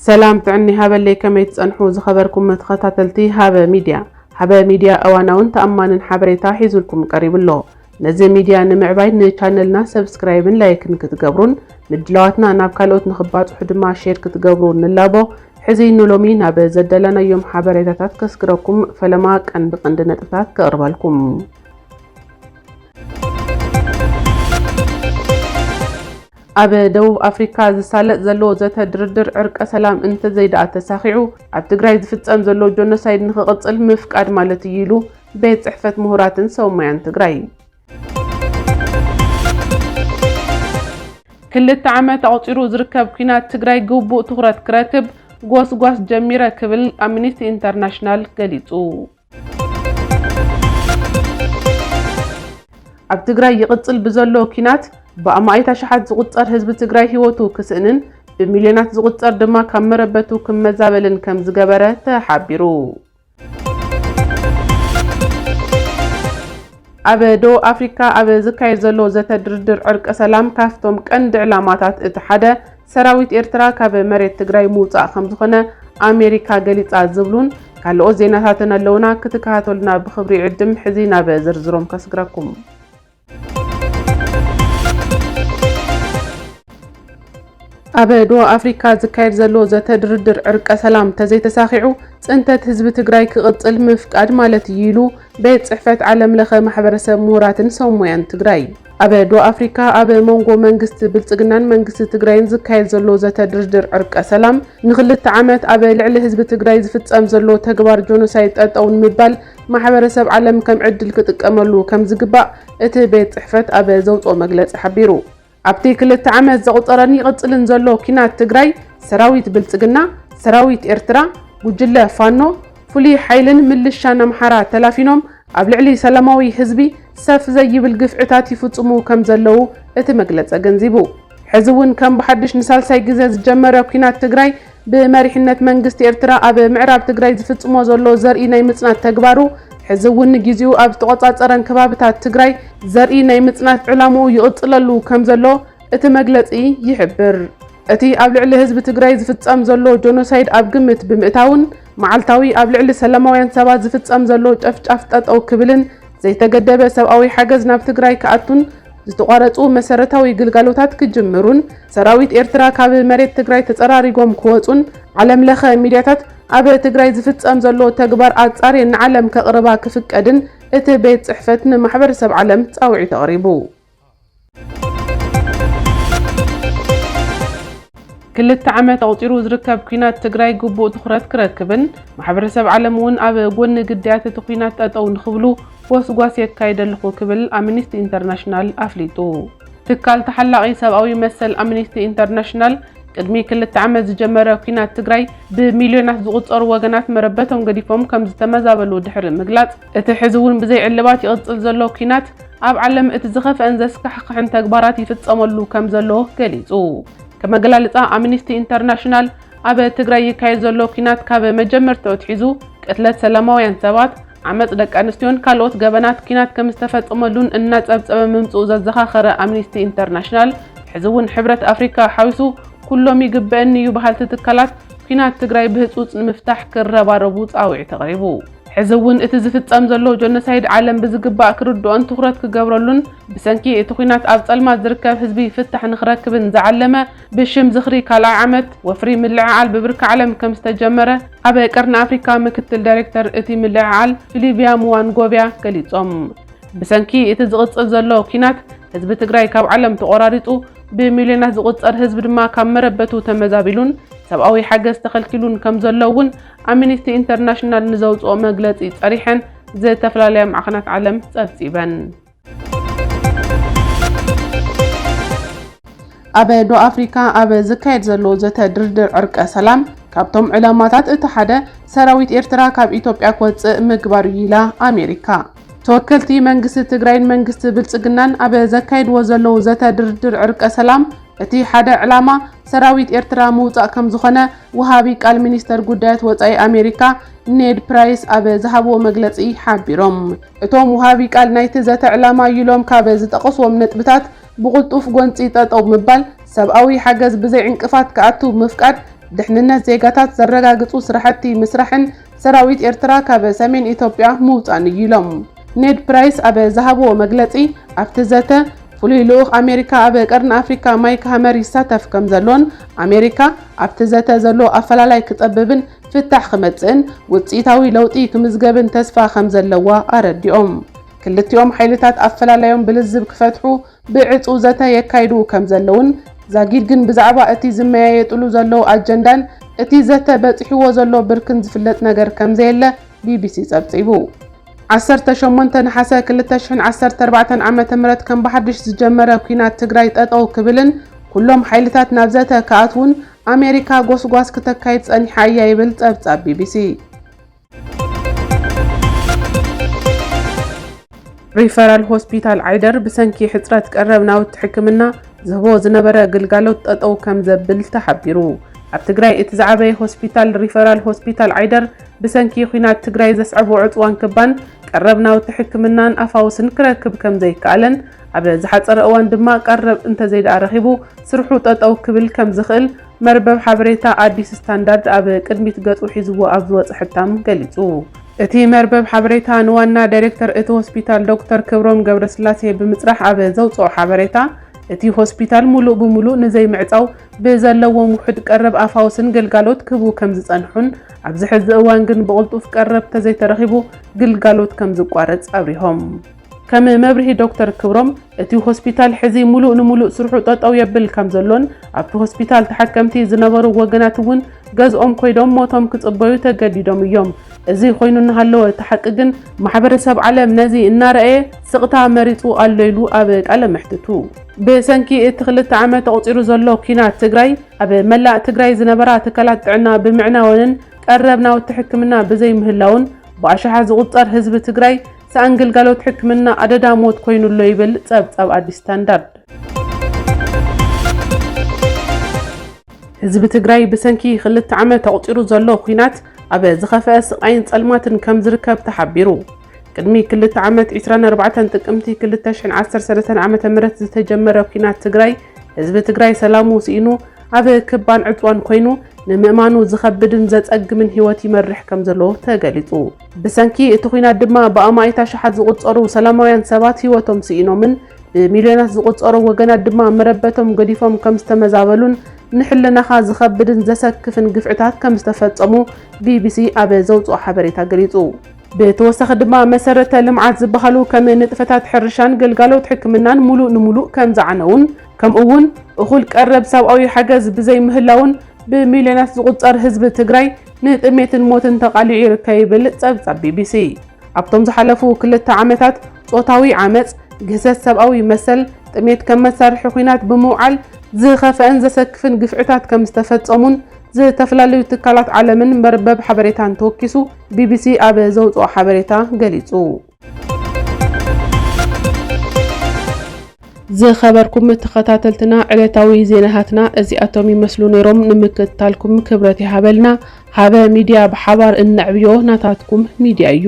ሰላም ጥዕና ይሃበለይ፣ ከመይ ትጸንሑ ዝኸበርኩም ተኸታተልቲ ሃበ ሚድያ? ሃበ ሚድያ እዋናውን ተኣማንን ሓበሬታ ሒዙልኩም ቀሪቡ ኣሎ። ነዚ ሚድያ ንምዕባይ ንቻነልና ሰብስክራይብን ላይክን ክትገብሩን ምድላዋትና ናብ ካልኦት ንኽባጽሑ ድማ ሼር ክትገብሩ ንላቦ። ሕዚ ንሎሚ ናብ ዘዳለናዮም ሓበሬታታት ከስግረኩም፣ ፈለማ ቀንዲ ቀንዲ ነጥብታት ከቕርበልኩም። ኣብ ደቡብ ኣፍሪካ ዝሳለጥ ዘሎ ዘተ ድርድር ዕርቀ ሰላም እንተዘይደኣ ተሳኺዑ፣ ኣብ ትግራይ ዝፍጸም ዘሎ ጆኖሳይድ ንኽቕጽል ምፍቃድ ማለት እዩ ኢሉ ቤት ጽሕፈት ምሁራትን ሰብ ሞያን ትግራይ። ክልተ ዓመት ኣቑጺሩ ዝርከብ ኲናት ትግራይ ግቡእ ትኹረት ክረክብ ጎስጓስ ጀሚረ ክብል ኣምኒስቲ ኢንተርናሽናል ገሊጹ። ኣብ ትግራይ ይቕጽል ብዘሎ ኲናት ብኣማኢት ኣሽሓት ዝቑጸር ህዝቢ ትግራይ ህይወቱ ክስእንን ብሚልዮናት ዝቑጸር ድማ ካብ መረበቱ ክመዛበልን ከም ዝገበረ ተሓቢሩ። ኣብ ደቡብ ኣፍሪካ ኣብ ዝካየድ ዘሎ ዘተ ድርድር ዕርቀ ሰላም ካብቶም ቀንዲ ዕላማታት እቲ ሓደ ሰራዊት ኤርትራ ካብ መሬት ትግራይ ምውጻእ ከም ዝኾነ ኣሜሪካ ገሊጻ ዝብሉን ካልኦት ዜናታትን ኣለውና፣ ክትከታተሉና ብኽብሪ ይዕድም። ሕዚ ናብ ዝርዝሮም ከስግረኩም። ኣብ ደቡብ ኣፍሪካ ዝካየድ ዘሎ ዘተ ድርድር ዕርቀ ሰላም ተዘይተሳኺዑ፣ ጽንተት ህዝቢ ትግራይ ክቕጽል ምፍቃድ ማለት እዩ ኢሉ ቤት ጽሕፈት ዓለም ለኸ ማሕበረሰብ ምሁራትን ሰብ ሞያን ትግራይ። ኣብ ደቡብ ኣፍሪካ ኣብ መንጎ መንግስቲ ብልጽግናን መንግስቲ ትግራይን ዝካየድ ዘሎ ዘተ ድርድር ዕርቀ ሰላም፣ ንክልተ ዓመት ኣብ ልዕሊ ህዝቢ ትግራይ ዝፍጸም ዘሎ ተግባር ጆኖሳይድ ጠጠው ንምባል ማሕበረሰብ ዓለም ከም ዕድል ክጥቀመሉ ከም ዝግባእ እቲ ቤት ጽሕፈት ኣብ ዘውፅኦ መግለጺ ሓቢሩ። ኣብቲ ክልተ ዓመት ዘቑጸረን ይቕጽልን ዘሎ ኲናት ትግራይ፣ ሰራዊት ብልጽግና፣ ሰራዊት ኤርትራ፣ ጉጅለ ፋኖ፣ ፍሉይ ሓይልን ምልሻን ኣምሓራ ተላፊኖም ኣብ ልዕሊ ሰላማዊ ህዝቢ ሰፍ ዘይብል ግፍዕታት ይፍጽሙ ከም ዘለዉ እቲ መግለጺ ኣገንዚቡ። ሕዚ እውን ከም ብሓድሽ ንሳልሳይ ግዜ ዝጀመረ ኲናት ትግራይ ብመሪሕነት መንግስቲ ኤርትራ ኣብ ምዕራብ ትግራይ ዝፍጽሞ ዘሎ ዘርኢ ናይ ምጽናት ተግባሩ፣ ሕዚ እውን ንግዜኡ ኣብ ዝተቖጻጸረን ከባብታት ትግራይ ዘርኢ ናይ ምጽናት ዕላምኡ ይቕጽለሉ ከም ዘሎ እቲ መግለጺ ይሕብር። እቲ ኣብ ልዕሊ ህዝቢ ትግራይ ዝፍጸም ዘሎ ጆኖሳይድ ኣብ ግምት ብምእታውን፣ መዓልታዊ ኣብ ልዕሊ ሰላማውያን ሰባት ዝፍጸም ዘሎ ጨፍጫፍ ጠጠው ክብልን፣ ዘይተገደበ ሰብኣዊ ሓገዝ ናብ ትግራይ ክኣቱን፣ ዝተቋረጹ መሰረታዊ ግልጋሎታት ክጅምሩን፣ ሰራዊት ኤርትራ ካብ መሬት ትግራይ ተጸራሪጎም ክወጹን፣ ዓለም ለኸ ሚድያታት ኣብ ትግራይ ዝፍጸም ዘሎ ተግባር ኣጻርየን ንዓለም ከቕርባ ክፍቀድን እቲ ቤት ጽሕፈት ንማሕበረሰብ ዓለም ጻውዒት ኣቕሪቡ። ክልተ ዓመት ኣቑጺሩ ዝርከብ ኲናት ትግራይ ግቡእ ትኹረት ክረክብን ማሕበረሰብ ዓለም እውን ኣብ ጎኒ ግዳያት እቲ ኲናት ጠጠው ንኽብሉ ጎስጓስ የካይድ ኣለኹ ክብል ኣምኒስቲ ኢንተርናሽናል ኣፍሊጡ። ትካል ተሓላቒ ሰብኣዊ መሰል ኣምኒስቲ ኢንተርናሽናል ቅድሚ ክልተ ዓመት ዝጀመረ ኲናት ትግራይ ብሚልዮናት ዝቑጸሩ ወገናት መረበቶም ገዲፎም ከም ዝተመዛበሉ ድሕሪ ምግላጽ፣ እቲ ሕዚ እውን ብዘይ ዕልባት ይቕጽል ዘሎ ኲናት ኣብ ዓለም እቲ ዝኸፍአን ዘስካሕክሕን ተግባራት ይፍጸመሉ ከም ዘሎ ገሊጹ። ከም ኣገላልጻ ኣምኒስቲ ኢንተርናሽናል፣ ኣብ ትግራይ ይካየድ ዘሎ ኲናት ካብ መጀመርትኡ ኣትሒዙ ቅትለት ሰላማውያን ሰባት፣ ዓመጽ ደቂ ኣንስትዮን ካልኦት ገበናት ኲናት ከም ዝተፈጸመሉን እናጸብጸበ ምምጽኡ ዘዘኻኸረ ኣምኒስቲ ኢንተርናሽናል፣ ሕዚ እውን ሕብረት ኣፍሪካ ሓዊሱ ኩሎም ይግበአኒ እዩ በሃልቲ ትካላት ኲናት ትግራይ ብህጹጽ ንምፍታሕ ክረባረቡ ጻውዒት ኣቕሪቡ። ሕዚ እውን እቲ ዝፍጸም ዘሎ ጆኖሳይድ ዓለም ብዝግባእ ክርድኦን ትኹረት ክገብረሉን ብሰንኪ እቲ ኲናት ኣብ ጸልማት ዝርከብ ህዝቢ ፍታሕ ንኽረክብን ዝዓለመ ብሽም ዝኽሪ ካልኣይ ዓመት ወፍሪ ምልዕዓል ብብርኪ ዓለም ከም ዝተጀመረ ኣብ ቀርኒ ኣፍሪካ ምክትል ዳይሬክተር እቲ ምልዕዓል ፊሊቪያ ሙዋንጎቪያ ገሊጾም። ብሰንኪ እቲ ዝቕጽል ዘሎ ኲናት ህዝቢ ትግራይ ካብ ዓለም ተቖራሪጹ፣ ብሚልዮናት ዝቑጸር ህዝቢ ድማ ካብ መረበቱ ተመዛቢሉን ሰብኣዊ ሓገዝ ተኸልኪሉን ከም ዘሎ እውን ኣምኒስቲ ኢንተርናሽናል ንዘውጽኦ መግለጺ ጸሪሐን ዝተፈላለያ ማዕኸናት ዓለም ጸብጺበን። ኣብ ደቡብ ኣፍሪካ ኣብ ዝካየድ ዘሎ ዘተ ድርድር ዕርቀ ሰላም ካብቶም ዕላማታት እቲ ሓደ ሰራዊት ኤርትራ ካብ ኢትዮጵያ ክወጽእ ምግባር እዩ ኢላ ኣሜሪካ። ተወከልቲ መንግስቲ ትግራይን መንግስቲ ብልጽግናን ኣብ ዘካይድዎ ዘለዉ ዘተ ድርድር ዕርቀ ሰላም፣ እቲ ሓደ ዕላማ ሰራዊት ኤርትራ ምውጻእ ከም ዝኾነ ወሃቢ ቃል ሚኒስተር ጉዳያት ወጻኢ ኣሜሪካ ኔድ ፕራይስ ኣብ ዝሃብዎ መግለጺ ሓቢሮም። እቶም ወሃቢ ቃል ናይቲ ዘተ ዕላማ ኢሎም ካብ ዝጠቐስዎም ነጥብታት፣ ብቕልጡፍ ጎንጺ ጠጠው ምባል፣ ሰብኣዊ ሓገዝ ብዘይ ዕንቅፋት ክኣቱ ምፍቃድ፣ ድሕንነት ዜጋታት ዘረጋግጹ ስራሕቲ ምስራሕን ሰራዊት ኤርትራ ካብ ሰሜን ኢትዮጵያ ምውጻእን እዩ ኢሎም። ኔድ ፕራይስ ኣብ ዝሃብዎ መግለጺ፣ ኣብቲ ዘተ ፍሉይ ልኡኽ ኣሜሪካ ኣብ ቀርኒ ኣፍሪካ ማይክ ሃመር ይሳተፍ ከም ዘሎን ኣሜሪካ ኣብቲ ዘተ ዘሎ ኣፈላላይ ክጸብብን ፍታሕ ክመጽእን ውጽኢታዊ ለውጢ ክምዝገብን ተስፋ ከም ዘለዋ ኣረዲኦም። ክልቲኦም ሓይልታት ኣፈላላዮም ብልዝብ ክፈትሑ ብዕጹ ዘተ የካይዱ ከም ዘለውን ዛጊድ ግን ብዛዕባ እቲ ዝመያየጥሉ ዘለዉ ኣጀንዳን እቲ ዘተ በጺሕዎ ዘሎ ብርክን ዝፍለጥ ነገር ከም ዘየለ ቢቢሲ ጸብጺቡ። ዓሰርተ ሸሞንተ ነሓሰ ክልተ ሽሕን ዓሰርተ ኣርባዕተን ዓመተ ምህረት ከም ብሓድሽ ዝጀመረ ኲናት ትግራይ ጠጠው ክብልን ኩሎም ሓይልታት ናብ ዘተ ክኣትዉን ኣሜሪካ ጎስጓስ ክተካይድ ጸኒሓ እያ ይብል ጸብጻብ ቢቢሲ። ሪፈራል ሆስፒታል ዓይደር ብሰንኪ ሕጽረት ቀረብ ናውቲ ሕክምና ዝህቦ ዝነበረ ግልጋሎት ጠጠው ከም ዘብል ተሓቢሩ። ኣብ ትግራይ እቲ ዝዓበየ ሆስፒታል ሪፈራል ሆስፒታል ዓይደር ብሰንኪ ኲናት ትግራይ ዘስዐቦ ዕጽዋን ክባን ቀረብ ናውቲ ሕክምናን ኣፋውስን ክረክብ ከም ዘይከኣለን ኣብ ዝሓጸረ እዋን ድማ ቀረብ እንተዘይደኣ ረኺቡ ስርሑ ጠጠው ክብል ከም ዝኽእል መርበብ ሓበሬታ ኣዲስ ስታንዳርድ ኣብ ቅድሚት ገጹ ሒዝዎ ኣብ ዝወጸ ሕታም ገሊጹ። እቲ መርበብ ሓበሬታ ንዋና ዳይሬክተር እቲ ሆስፒታል ዶክተር ክብሮም ገብረስላሴ ብምጽራሕ ኣብ ዘውጽኦ ሓበሬታ፣ እቲ ሆስፒታል ሙሉእ ብሙሉእ ንዘይምዕጻው ብዘለዎም ውሑድ ቀረብ ኣፋውስን ግልጋሎት ክህቡ ከም ዝጸንሑን ኣብዚ ሕዚ እዋን ግን ብቕልጡፍ ቀረብ ተዘይተረኺቡ ግልጋሎት ከም ዝቋረጽ ኣብሪሆም። ከም መብርሂ ዶክተር ክብሮም፣ እቲ ሆስፒታል ሕዚ ሙሉእ ንሙሉእ ስርሑ ጠጠው የብል ከም ዘሎን ኣብቲ ሆስፒታል ተሓከምቲ ዝነበሩ ወገናት እውን ገዝኦም ኮይዶም ሞቶም ክጽበዩ ተገዲዶም እዮም። እዚ ኮይኑ እናሃለወ እቲ ሓቂ ግን ማሕበረሰብ ዓለም ነዚ እናረኣየ ስቕታ መሪጹ ኣሎ ኢሉ ኣብ ቃለ መሕትቱ። ብሰንኪ እቲ ክልተ ዓመት ተቑጺሩ ዘሎ ኲናት ትግራይ ኣብ መላእ ትግራይ ዝነበራ ትካላት ጥዕና ብምዕናወንን ቀረብ ናውቲ ሕክምና ብዘይምህላውን ብኣሽሓት ዝቑጸር ህዝቢ ትግራይ ሰኣን ግልጋሎት ሕክምና ኣደዳ ሞት ኮይኑ ኣሎ ይብል ጸብጻብ ኣዲስ ስታንዳርድ። ህዝቢ ትግራይ ብሰንኪ ክልተ ዓመት ተቑጺሩ ዘሎ ኲናት ኣብ ዝኸፍአ ስቓይን ጸልማትን ከም ዝርከብ ተሓቢሩ። ቅድሚ ክልተ ዓመት ዕስራን ኣርባዕተን ጥቅምቲ ክልተ ሽሕን ዓሰርተ ሰለስተን ዓመተ ምህረት ዝተጀመረ ኲናት ትግራይ ህዝቢ ትግራይ ሰላሙ ስኢኑ ኣብ ክባን ዕጽዋን ኮይኑ ንምእማኑ ዝኸብድን ዘጸግምን ህይወት ይመርሕ ከም ዘሎ ተገሊጹ። ብሰንኪ እቲ ኲናት ድማ ብኣማኢት ኣሽሓት ዝቑጸሩ ሰላማውያን ሰባት ህይወቶም ስኢኖምን ብሚልዮናት ዝቑጸሩ ወገናት ድማ መረበቶም ገዲፎም ከም ዝተመዛበሉን ንሕልናኻ ዝኸብድን ዘሰክፍን ግፍዕታት ከም ዝተፈጸሙ ቢቢሲ ኣብ ዘውጽኦ ሓበሬታ ገሊጹ። ብተወሳኺ ድማ መሰረተ ልምዓት ዝበሃሉ ከም ንጥፈታት ሕርሻን ግልጋሎት ሕክምናን ሙሉእ ንሙሉእ ከም ዝዓነውን ከምኡ እውን እኹል ቀረብ ሰብኣዊ ሓገዝ ብዘይምህላውን ብሚልዮናት ዝቑጸር ህዝቢ ትግራይ ንጥሜትን ሞትን ተቓሊዑ ይርከብ ይብል ጸብጻብ ቢቢሲ። ኣብቶም ዝሓለፉ ክልተ ዓመታት ጾታዊ ዓመጽ፣ ግህሰት ሰብኣዊ መሰል፣ ጥሜት ከም መሳርሒ ኲናት ብምውዓል ዝኸፍአን ዘሰክፍን ግፍዕታት ከም ዝተፈጸሙን ዝተፈላለዩ ትካላት ዓለምን መርበብ ሓበሬታን ተወኪሱ ቢቢሲ ኣብ ዘውጽኦ ሓበሬታ ገሊጹ። ዝኸበርኩም ተኸታተልትና ዕለታዊ ዜናታትና እዚኣቶም ይመስሉ ነይሮም። ንምክትታልኩም ክብረት ይሃበልና። ሃበ ሚድያ ብሓባር እነዕብዮ ናታትኩም ሚድያ እዩ።